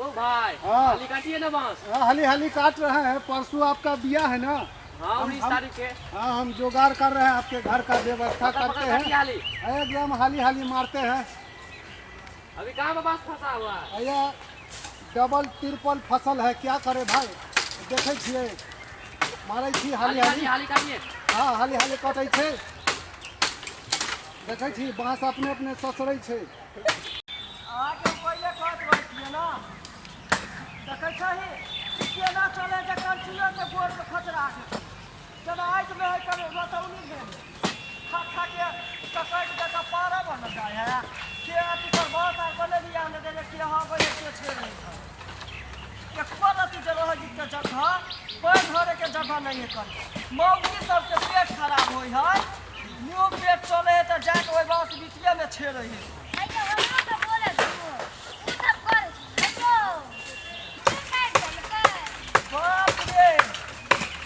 ओ भाई। हाँ। हाली काटिए ना बांस। हाँ, हाली हाली काट रहे हैं, परसों आपका बिया है ना। हाँ, 19 तारीख के। हाँ, हम जुगाड़ कर रहे हैं, आपके घर का व्यवस्था पकड़, करते पकड़, हैं। काटिए हाली। एकदम हाली हाली मारते हैं। अभी कहाँ पे बांस फंसा हुआ है? भैया डबल ट्रिपल फसल है, क्या करे भाई, देखे छियै मारै छी हाली हाली हाली। काटिए, हाली काटिए। हाँ, हाली हाली कटै छै, देखै छी बाँस अपने अपने ससरै छै। अहाँके पहिले कहत रहै छियै ने, देखै छही केना चलै छै, कंचियो के गोर के खतरा छै। जेना आँखिमे है कभी रतौनी भेल खा खा के ककड़ि जकाँ पारा बनल जाइ है के अथी पर बाँस आर बने दिया ने देले के। हाँ, बने के छेड़ रहै छै, एको रति जे रहै के जगह पैर धरे के जगह नहीं है। कर मौगी सबके पेट खराब होइ है, मुँह पेट चलै है तऽ जाके ओहि बाँस बिटिएमे छेड़ै है। अइयो हमरो के बोले दू, उ सब करै छै। अइयो के काटि देलकै? बाप रे,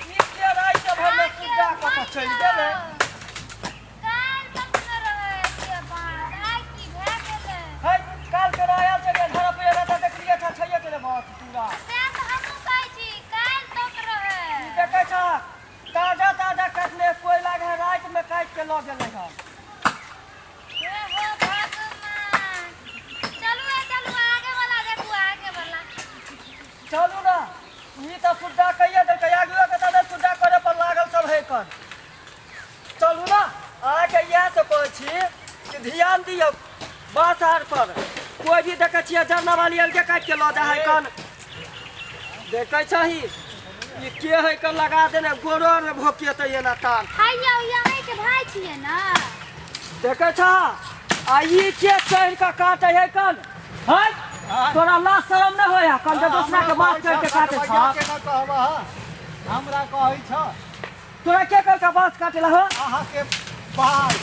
ई के राति भरमे सुग्गा कऽ कऽ चलि गेलै? काल्हि तक न रहै छै बाँस, आइ की भए गेलै? है, काल्हि के आयल छै घर पे तऽ देखलियै छा छैये छलै बाँस पूरा। सएह तऽ हमहूँ कहै छी, काल्हि तक रहै। ई देखै छह, ताजा ताजा काटने कोइ लागे है रातिमे काटि के लऽ गेलै हन। हे हो भगवान, चलू ए चलू, आगे वाला देखू, आगे वाला। चलू ने, ई तऽ सुद्धा कहिए देलकै, आगुए के तऽ सुद्धा करे पर लागल सब है कन। चलू ने, अहाँके इएह से कहै छी कि ध्यान दियौ बाँस आर पर। कोइ भी देखै छियै जरना वाली अलगे काटि के लऽ जाइ है कन। देखै छही ई के है कन लगा देने, गोरो आर मे भोकियतै एना तार। हैया ई अहींके भाय छियै ने? देखै छह, आ ई के चढ़ि कऽ काटै है कन? है, तोरा लाज शरम नहि होइ है कन जे दोसरा के बात चढ़ि के काटै छह? केना कहबह, हमरा कहै छ? तोरा के कहलका बाँस काटे ला हो? अहाँके भाय।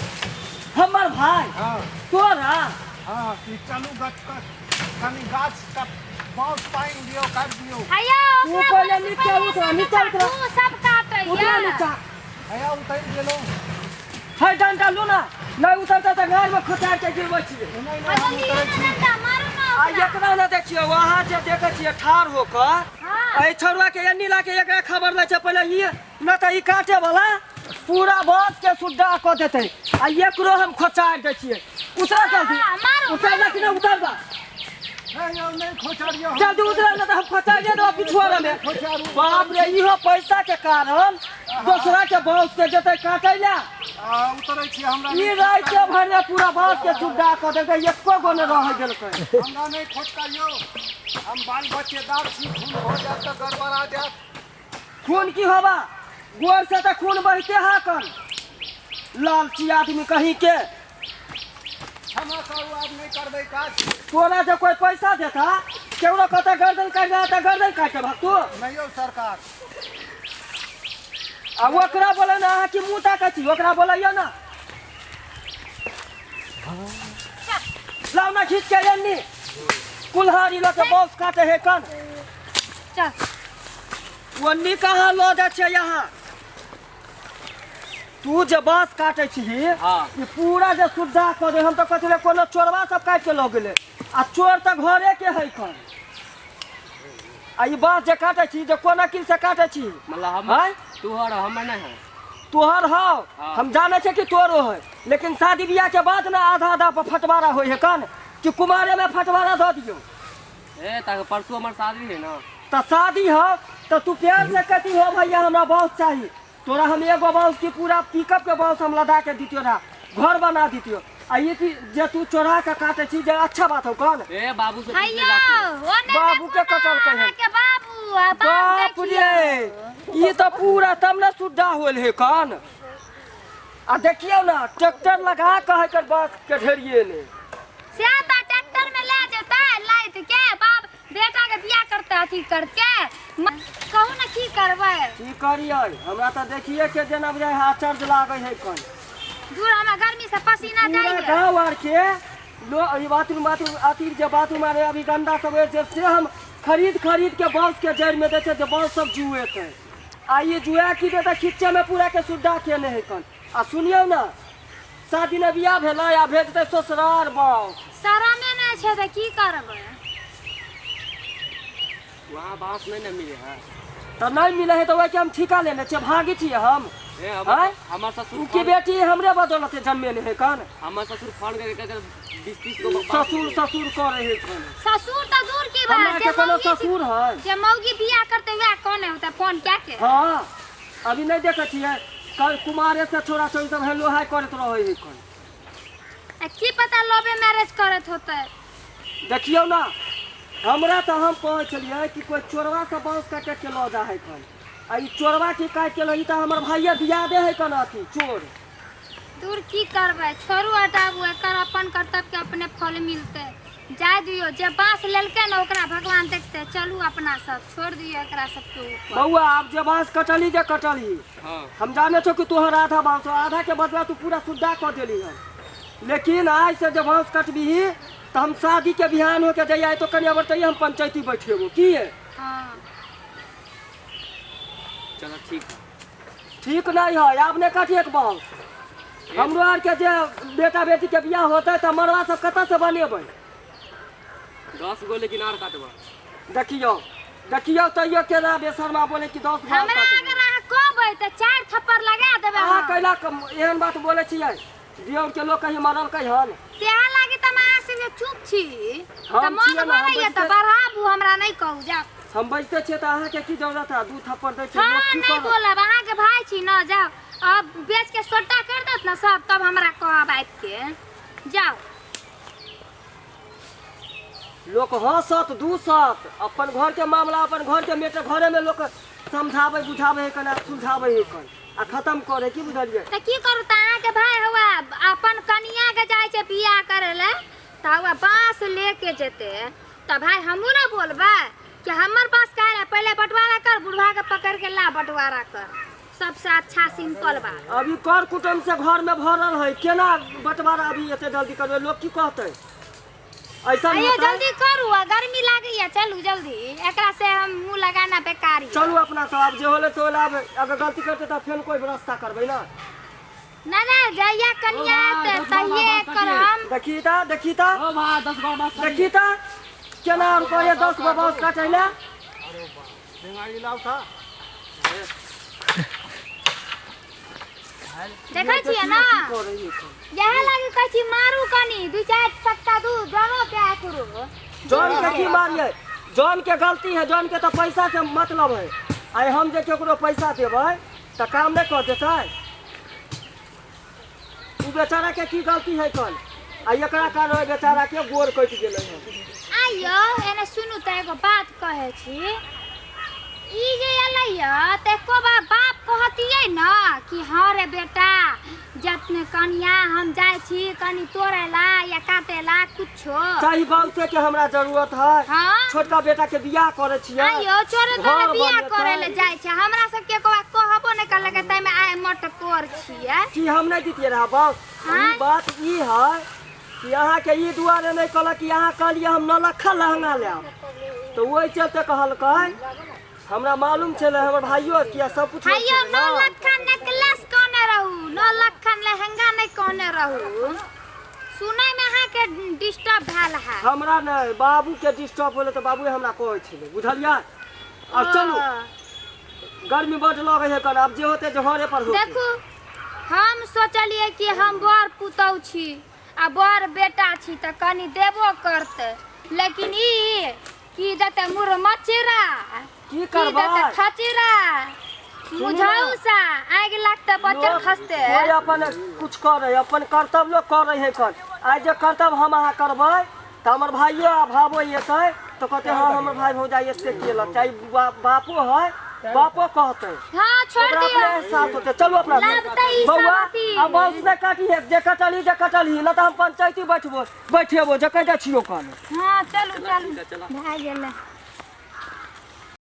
हमर भाय? हाँ। तोरा? हाँ, कि चलू गच कनि गाछ का बाँस पानि दियौ, काटि दियौ। हैया तू ओकरा पहिले बोलै से नीचा पहिले उतरा, सब नीचा उतरा। काटू, सब काटैया। उतरा नीचा। हैया उतरि गेलहुँ। है, डंडा लू ना, नहि उतरतै तऽ गाड़ में खोचार के गिरबै छियै। नहि नहि, अच्छा हम लियौ उतरै ने छी। डंडा, मारू ने आ ओकरा। एकरा ने देखियौ, अहाँ जे देखै छियै ठाढ़ हो कऽ हाँ। एहि छौड़ा के एन्नी ला के एकरा खबर लै छै पहिले ई, नहि तऽ ई काटे वाला पूरा बाँस के सुड्डा कऽ देतै। आ एकरो हम खोचार दै छियै। उतरा जल्दी। हाँ, मारू, उतर ना कि नहि उतर बा? नहि यौ, नहि खोचरियौ। जल्दी उतरा, नहि तऽ हम खोचार देबै पिछुआरा में। खोचारू। बाप रे, इहो पैसा के कारण दोसरा के बाँस के जेतै काटै ला। आ, उतरै छी हमरा ई नहि। राइते भर में पूरा बाँस के सुड्डा कऽ देलकै, एको गो नहि रह गेलकै। हमरा नहि खोचकरियौ, हम बाल बच्चेदार छी, खून भऽ जायत तऽ गड़बड़ा जायत। खून की होबा, गोर से तऽ खून बहिते है कन। लालची आदमी कहीं के। क्षमा करू, आब नहि करबै काज। तोरा जे कोई पैसा देता, केकरो कहता गर्दन काटि दे तऽ गर्दन काटि के भगतू? नहि यौ सरकार। आ ओकरा बोले ने, अहाँ की मुँह ताकै छी? ओकरा बोलैयौ ने, लाउ ना खींच के एन्नी, कुल्हाड़ी लऽ के बाँस काटे है कन। चल। ओन्नी कहाँ लऽ जाइ छै यहाँ? तू जे बाँस काटै छही, हाँ। ई पूरा जे सुद्धा कऽ दे। हम तऽ कहै छलियै कोनो चोरवा सब काटि के लऽ गेलै, आ चोर तऽ घरे के है कन। आ ई बाँस जे काटै छी, जे कोन अकिल से काटै छी? मतलब हम आँय? तोहर हमर नहि है। तोहर हौ। हाँ। हम जानै छियै कि तोरो है, लेकिन शादी बियाह के बाद ने आधा आधा पर फटवारा होइ है कन, कि कुमारे में फटवारा दऽ दियौ? ए ताके परसू हमर शादी है ना। तऽ शादी हो तऽ तू प्यार से कहती हो, भैया हमरा बाँस चाही, तोरा हम एगो बाँस की पूरा पिकअप के बाँस हम लदा के दितियो रहा, घर बना दितियो। आ ई की जे तू चोरा के काटे छी, जे अच्छा बात हो कन? ए, बाबू से पूछ ले हैया जाके। ओने बाबू के देखू ना, कटल कहे। अहाँके बाबू आ बाँस बाप रे, ई तऽ पूरा तब ने सुड्डा होल है कन। आ देखियौ ने, ट्रैक्टर लगा के है कर बाँस के ढेरिए ने। से तऽ ट्रैक्टर में ले जेतै लादि के, बाप बेटा के बियाह करते अथी करके। कहू ने, की करबै? की करियै, हमरा तऽ देखिए के जेना बुझाइ है आश्चर्य लागै है कन। दूर, हमरा गर्मी से पसीना पूरा जाइए। गाँव आर के लो ई बाथरूम बाथरूम अथी जे बाथरूम आर है अभी गंदा सब है से हम खरीद खरीद के बाँस के जड़ि में दै छै जे बाँस सब जुएतै। आ ई जुआ की देतै, खिच्चे में पूरा के सुड्डा केने है कन। आ सुनियौ ने, शादी ने बियाह भेलै आ भेजतै ससुरार बाँस। शरमे नहि छै तऽ की करबै? वहाँ बांस नहीं ना मिले है। तऽ नहि मिले है तऽ ओहिके हम ठीका लेने छियै, भागी छियै हम। ए आँय? हमर ससुर उ की बेटी हमरे बदौलत जन्मेने है कन। हमर ससुर फोन करके के 20-30 गो बांस ससुर मिले। ससुर करे है कन। ससुर तऽ दूर की हमरा बात के जे कोनो मौगी ससुर है? जे मौगी बियाह करते वएह कौन होता फोन क्या के। हाँ अभी नहीं देखे छियै, कल कुमारे से छोरा छोरी सब हेलो हाय करैत रहै है कन। आ की पता लवे मैरिज करत होते। देखियौ ना, हमरा तऽ हम कहै छलियै कि कोइ चोरवा से बाँस काटे के लऽ जा है कन, आ ई चोरवा के काटि के लऽ, ई तऽ हमर भाइये दिया दे है कन अथी चोर। दूर की करबै, छोड़ू हटाबू, एकर अपन कर्तव्य के अपने फल मिलतै। जाय दियौ, जे बाँस लेलकै ने ओकरा भगवान देखतै। चलू अपना सब छोड़ दियौ एकरा सबके ऊपर। बौआ आब जे बाँस कटलही जे कटलही, हाँ हम जाने छौ कि तोहर आधा बाँस हौ, आधा के बदला तू पूरा सुद्धा कऽ देली हन, लेकिन आइ से जे बाँस कटबिही तऽ हम शादी के बिहान होके जइया तो कनिया बर तैया हम पंचायती बैठेबो की है। हाँ चलो ठीक है। ठीक नहीं है, आब नहीं काटिए के बाँस। हमरो आर के जे बेटा बेटी के बियाह होतै तऽ मड़वा सब कतऽ से बनेबै? 10 गो लेकिन आर काटबा। देखियौ देखियौ तैयो केना बेशर्मा बोले कि 10 गो आर हमरा काटबै। अगर अहाँ कहबै तऽ 4 थप्पड़ लगा देबै। अहाँ हम। कैला एहन बात बोलै छियै? दियौर के लोग कहीं मरलकै हन? तेहा लागी तऽ हम अहाँ से चुप छी। हम तऽ मन छियै ने, हम भरैया तऽ बैठते- बढ़ाबू, हमरा नहि कहू जाउ। हम बैठते छियै तऽ अहाँके की जरूरत है? 2 थप्पड़ दै छै हाँ लोक की नहीं करत? बोलब, अहाँके भाई छी न, जाउ अब बेच के सोटा कर देत न सब, तब हमरा कहब आबि के जाउ। लोक हंसत दूसत, अपन घर के मामला अपन घर के मेटर घरे में लोक समझाबै बुझाबै है कन, सुलझाबै है कन, आ खत्म करे की बुझलियै? तऽ की करू, तऽ अहाँके भाई हुआ अपन कनिया के जाइ छै बियाह करे ले तऽ हुआ बाँस लेके जेतै, तऽ भाई हमहूँ ने बोलबै कि हमर बाँस काहे ला, पहिले बंटवारा कर, बुढ़वा के पकड़ के ला बंटवारा कर, सबसे अच्छा सिंपल बात। अभी कर कुटुम्ब से घर में भरल है, केना बंटवारा अभी एते जल्दी करबै, लोक की कहतै? ऐसा अयो होतै? जल्दी करू, आ गर्मी लागैया, चलू जल्दी, एकरा से हम मुंह लगाना बेकार यऽ। चलू अपना सब, आब जे होलै से होलै, आब अगर गलती करतै तऽ फेर कोइ रास्ता करबै ना। ना ना जहिया कनिया एतै ओ भाई, दस तहिये गो बाँस एकर हम देखी तऽ देखी तऽ ओ भाई 10 गो बांस काटिए। देखी तऽ केना हम कहलियै 10 गो बाँस काटै लए। अरे बा रेंगाड़ी लाउ था। देखै छियै ना, की करै है कन? इएह लागी कहै छी मारू कनी 2-4 सट्टा दू जनो दए करू। जौन के की मारिए, जौन के गलती है, जौन के तो पैसा से मतलब है। आइ हम जे केकरो पैसा देबै तऽ काम नहि कऽ देतै? उ बेचारा के की गलती है कन? आ एकरा कारण ओहि बेचारा के गोर कटि गेलै हन। आइयो एने सुनू तऽ एगो बात कहै छी, ई जे एलै य तऽ एको बार बाप कहतियै न कि हाँ रे बेटा जतने कनिया हम जाइ छी कनी तोड़े ला या काटे ला कुछो। चाही बाउसे के हमरा जरूरत है। हाँ? छोटका बेटा के बियाह करे छियै। आइयो चोरे तोरे घर बियाह बनेतै। करे ले जाइ छै, हमरा सबके एको बार कहबो नहि करलकै, ताहिमे आइ मटकोर छियै। की हम नहि दितियै रहा बाउस? हाँ? ई बात ई है कि अहाँके ई दुआरे नहि कहलक कि अहाँ कहलियै हम 9 लाख लहंगा लेब, तऽ ओहि चलते कहलकै। हमरा मालूम छलै, हमर भाइयो किया सब कुछ आइयो 9 लाख नेकलेस कहने रहू, 9 लाख लहंगा नहि कहने रहू। सुनै में अहाँके डिस्टर्ब भेल है। हमरा नहि, बाबू के डिस्टर्ब होलै तऽ बाबूए हमरा कहै छलै, बुझलियै? आब चलू, गर्मी बड लगै है कन, आब जे होतै जे घरे पर होतै। देखू हम सोचलियै कि हम बड़ पुतहु छी आ बड़ बेटा छी तऽ कनी देबो करतै, लेकिन ई की देतै मुर मचरा, की की करबै? देतै खचरा, मुझौसा, आगि लगतै बच्चर लोक खसतै। कोइ अपन कुछ करे, अपन कर्तव्य लोक करे है कन। आइ जे कर्तव्य हम अहाँ करबै तऽ हमर भाइयो आ भावो एतै तऽ कहतै हँ हमर भाइ भौजाइ एते केलक, चाहे बापो है, बापो कहतै। हाँ छोड़ ओकरा दियौ। अपने एहसास होतै। चलू अपना सब। लाबतै ई सब बौआ अथी। आब बाउस नहि काटी है, जे कटलही जे कटलही, नहि तऽ हम पंचायती बैठबो बैठेबो जे कहि दै छियौ कन। हाँ चलू चलू चला। भए गेलै।